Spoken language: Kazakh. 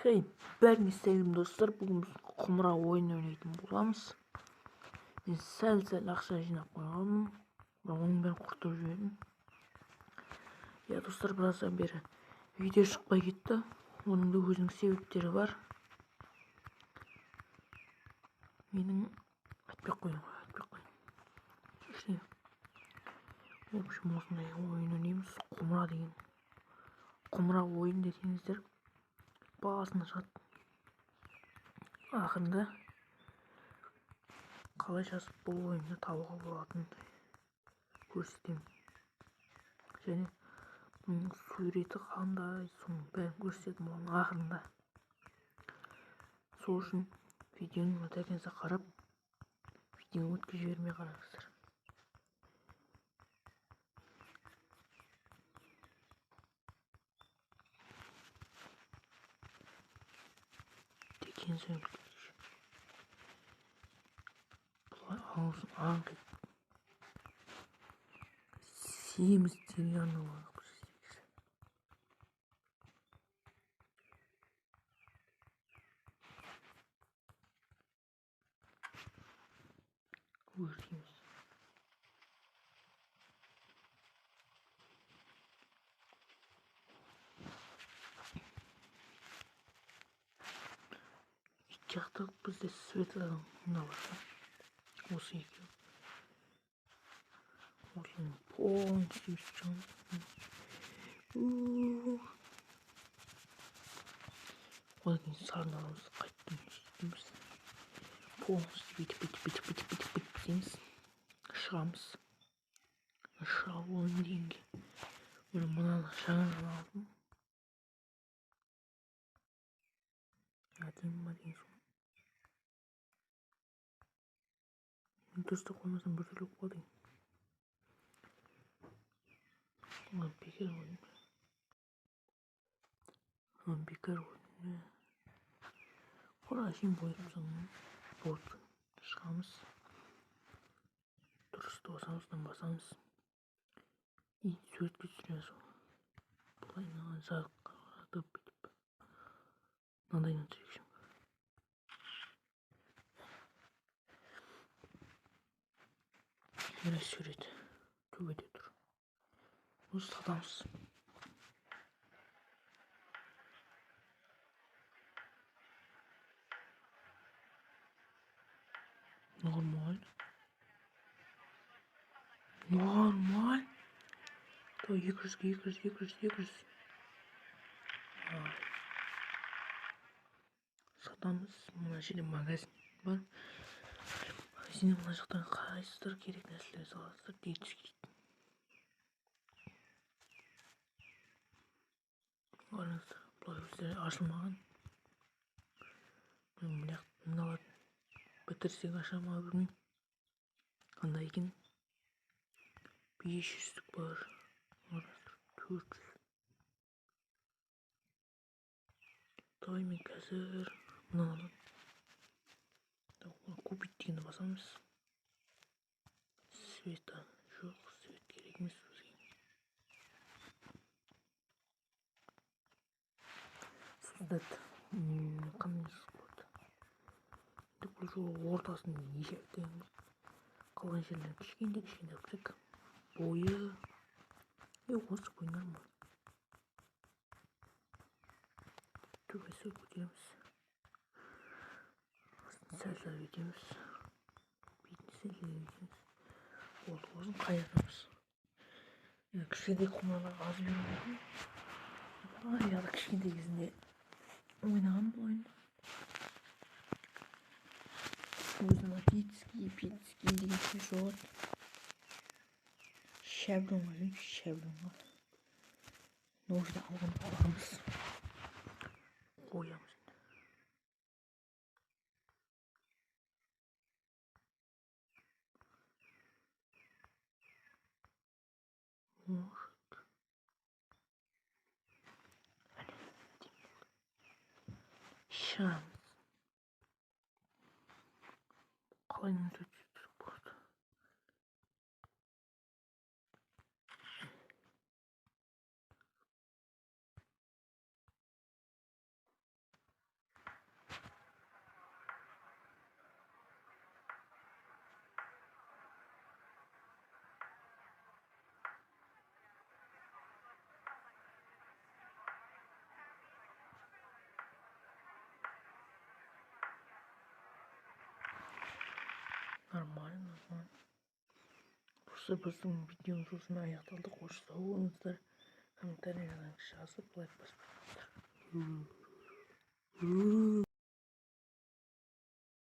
Хей, бәріңе сәлем достар. Бүгін біз құмыра ойын ойнайтын боламыз. Мен сәл-сәл ақша жинап қойғанмын, бірақ оның бәрін құртып жібердім. Я, достар, біраздан бері видео шықпай кетті. Оның да өзінің себептері бар. Менің айтпай ақ қояйын, айтпай ақ қояйын. Ештеңе. В общем, осындай ойын ойнаймыз. Құмыра деген. Құмыра ойын десеңіздер, басына шығады. Ақырында қалай жазып бұл ойынды табуға болатынын көрсетемін. Және бұның суреті қандай, соның бәрін көрсететін боламын ақырында. Сол үшін видеоны до конца қарап, видеоны өткізіп жібермей қараңыздар. Деген соң былай аузын аңқиып семіз деревянный өртейміз. Жақта бізде светлый мына бар, осы екеуі. Осыны полностью шығамыз. Одан кейін сарыны аламыз, қайтадан сөйтеміз. Полностью бүйтіп, бүйтіп, бүйтіп, бүйтіп, бүйтіп, бүйтіп істейміз. Шығамыз. Шығып дегенге. Міне мынаны жаңа ғана алдым. Әдемі ма деген соң. Дұрыстап қоймасам біртүрлі болып қалады екен. Оған бекер қойдым. Оған бекер қойдым. Құр әшейін бояп тастадым. Вот, шығамыз. Дұрысты басамыз, мынаны басамыз. И суретке түсіреміз оны. Былай мынаған жарқыратып бүйтіп. Мынандайдан түсірейікші. Міне сурет төбеде тұр. Осы сатамыз. Нормаль. Нормаль. То екі жүзге, екі жүз, екі жүз, екі жүз. Сатамыз. Мына жерде магазин бар. Магазиннен мына жақтан қарайсыздар, керек нәрселерді аласыздар, детский дейді. Қараңыздар, бұлар өздері ашылмаған. Мына мыналар бітірсек аша ма білмеймін. Қандай екен? 500-лік бар. Қараңыздар, 400. Давай мен қазір мынаны аламын. Купить дегенді басамыз. Света жоқ, свет керек емес бізге. Создать. Қандай болады? Енді бұл жолы ортасын есептейміз. Қалған жерлерін кішкентай кішкентай қылып тастайық. Бойы. Осы бойы нормально. Төбесі көтереміз. Сәл сәл бүйтеміз. Бетін сәл сәл бүйтеміз. Болды, осыны қайырамыз. Кішкентай құмыралар аз беру мүмкін. Баяғыда кішкентай кезінде ойнаған бұл ойынды. Өзінің детский, петский деген сөз жоқ. Шаблонға деймін, шаблонға. Ножды алғанда аламыз. Қоямыз. Может. Шығамыз. Қалай түсірсек болады? Нормально, нормально. Осы біздің видеомыз осымен аяқталды. Қош, сау болыңыздар. Комментарий жазып, лайк басып.